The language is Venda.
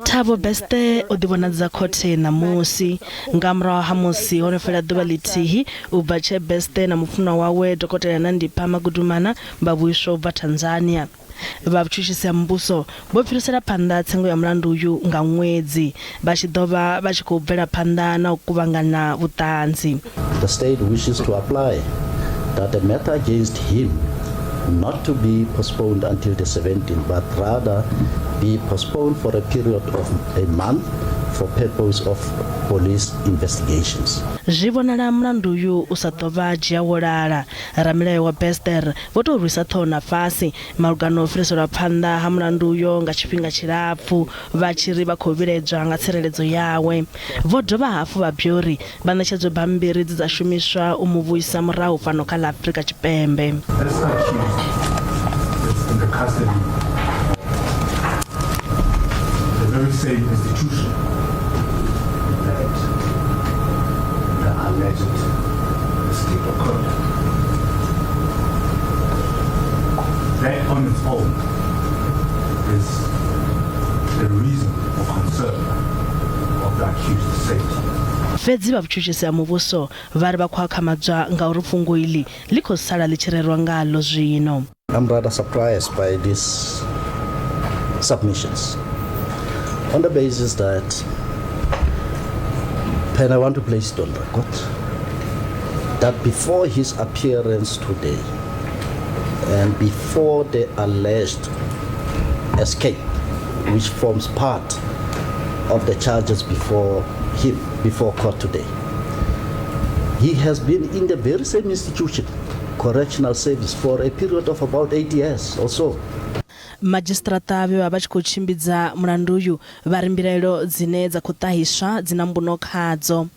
Thabo Bester o ḓivhonadza khothe ṋamusi nga murahu ha musi ho no fhela ḓuvha ḽithihi u bva tshe Bester na mufunwa wawe Dokotela Nandipha Magudumana vha vhuiswa u bva Tanzania. Vha vhutshutshisi ha muvhuso vho fhirisela phanḓa tsengo ya mulandu uyu nga ṅwedzi, vha tshi ḓo vha vha tshi khou bvela phanḓa na u kuvhangana vhuṱanzi. The state wishes to apply that the matter against him not to be postponed until the 17th, but rather be postponed for a period of a month for purpose of police investigations. Zwi vhonala mulandu uyu u sa ḓo vha dzhia wo lala. Ramilayo wa Bester vho tou rwisa ṱhoho na fhasi malugana na u fhiriselwa phanḓa ha mulandu uyo nga tshifhinga tshilapfu vha tshi ri vha khou vhilaedzwa nga tsireledzo yawe. Vho dovha hafhu vha bya uri vha ṋetshedzwe bammbiri dze dza shumiswa u mu vhuisa murahu fhano kha ḽa Afrika Tshipembe. This accused is in the custody of the very same institution that the alleged escape occurred. That on its own is the reason for concern of the accused's safety. Fhedzi vha vhutshutshisi ha muvhuso vha ri vha khou akhamadzwa ngauri fhungo iḽi ḽi khou sala ḽi tshi rerwa ngaḽo zwino. I'm rather surprised by these submissions on the basis that, and I want to place it on record, that before his appearance today and before the alleged escape, which forms part of the charges before him, before court today, he has been in the very same institution, Correctional Service, for a period of about 8 years or so. Madzhisiṱiraṱa vhe vha vha tshi khou tshimbidza mulandu uyu vha ri mbilaelo dzine dza khou ṱahiswa dzi na mbuno khadzo.